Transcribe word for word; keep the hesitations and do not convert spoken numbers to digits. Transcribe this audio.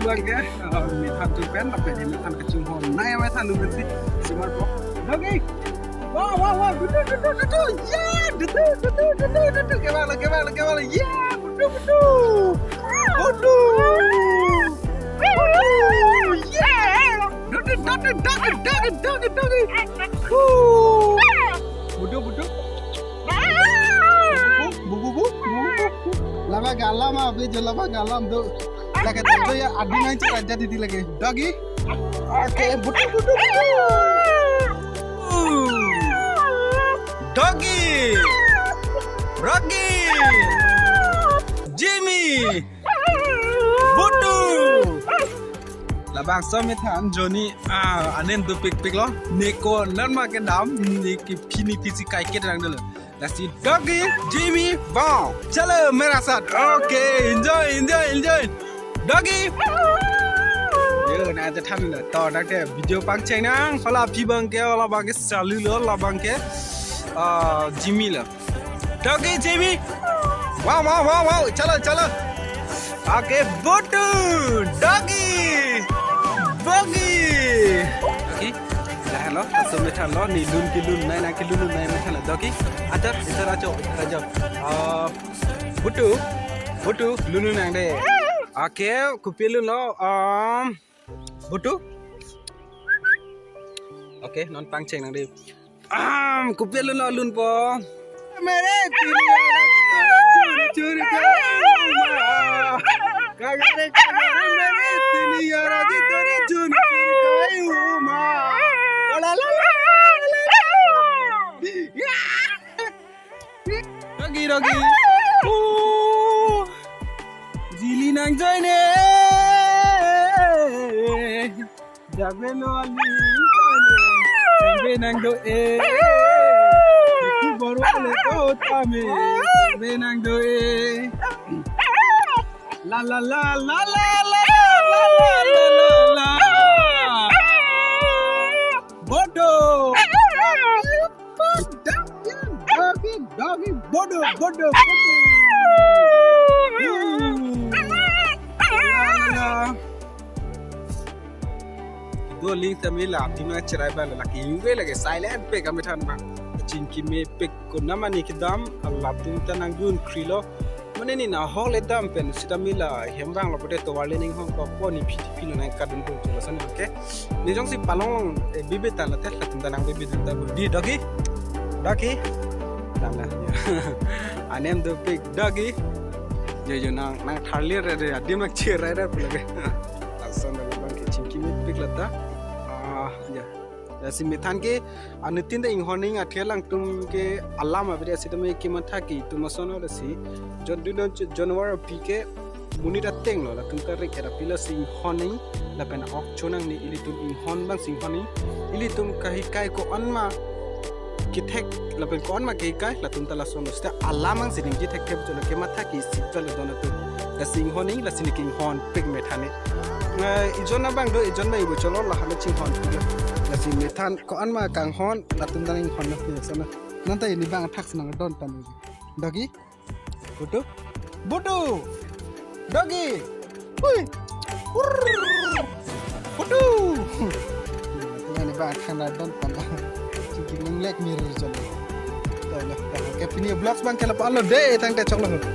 Lagi, eh, methan tu pen, tapi di methan kachinghon. Nai methan lu bersi, simar po. Doggy. Wah, wah, wah, dudu, dudu, dudu, ya, dudu, dudu, dudu, dudu, kebal, kebal, kebal, ya, dudu, dudu, dudu, dudu, ya, dudu, dudu, dudu, dudu, dudu, huh, dudu, dudu, bu, bu, bu, bu, bu, bu, laba galam, ah, bejo laba galam do, lagi do ya, adi main cek aja di lagi, doggy. Oke, butu, butu, butu. Doggy. Rocky. Jimmy. Butu. Labangso methan Johnny, ah, anen dopikpik lo. Neko nanma kedam, ne kepini pisi kaiket rang dulu. Lasi doggy, Jimmy, bang. Chalo, mera saath. Okay, enjoy, enjoy, enjoy. Doggy. Yo, na aja tham lo. To, nangte video pangcheng nang. Hala phi abangke, hala abangke, salu lo, hala abangke, ah, Jimmy lo. Doggy, Jimmy. Wow, wow, wow, wow. Chalo, chalo. Okay, butu, doggy, doggy. Okay, lahenlo, laso methan lo, ne lun kelun nai, nang kelun nai methan lo, doggy. Acha, itar acho, acho. Ah, butu, butu, lunlun nang de. Okay, kopi lunlo, um, butu. Okay, non pangcheng nang de. Am, kopi lunlo, lunpo. मेरे तिनियारा जी तोरे चुन चुन के उमा। कागरे कागरे मेरे तिनियारा जी तोरे चुन चुन के उमा। ओ ला ला ला ला ला। Doggy, doggy. Oh. Jili nang join e. Jabe lo ali. Jabe nang do e. Ku baru le to tame. Jabe nang do e. La la la la la. Bodo. Doggy, doggy, bodo, bodo, bodo. Hmm. Doggy. Doggy sami la, tina cherai ba la, laki yungve lagi silent pik kami than ba. Chingki mepik ko namani kedam, latum ta nang dun krilo. Mane ne nahok le dam pen sitame la hem vanglo pute tovar le ning hong ko po ne phi phi nang kadun dun chulo san, okay. Ne jongsi palong, eh, bibe ta la te latum ta nang bibe dun ta bu di doggy. Doggy. Tala. Anem dopik doggy. Jo jo nang nang tharli re re adim nang cherai re pu lagi. Lason da bang ke chingki mepik lata. Ah, ya. Lasi methan ke anutin ta inghon ning, athe alangtum ke alam abidi sitame kematha ke itum ason lo, lasi jon dun don ch-, jonwar api ke monit ateng lo, latum karik era pilo si inghon ning, lapen ok chonang ni ilitum inghon bang si inghon ning, ilitum kahikai ko-an ma kethek, lapen ko-an ma kehikai, latum ta lason lo. Sita alam ang sining ji thek thep cholo kematha ke isi pelo don atum. Lasi inghon ning, lasi ne ke inghon pik methan ne. Eh, ijon abang do, ijon abang ibu cholo, lahan chinghon pik lo. Lasi methan ko-an ma kanghon, latum ta inghon lo, ya sana. Nonta ini bang thak senang don tan. Doggy? Butu? Butu! Doggy! Hui! Hurr! Butu! Ini bang thana don tan. Chingki nang lek mir cholo. Oke, pini vlogs bang ke lapu-an lo de, tangte choklo.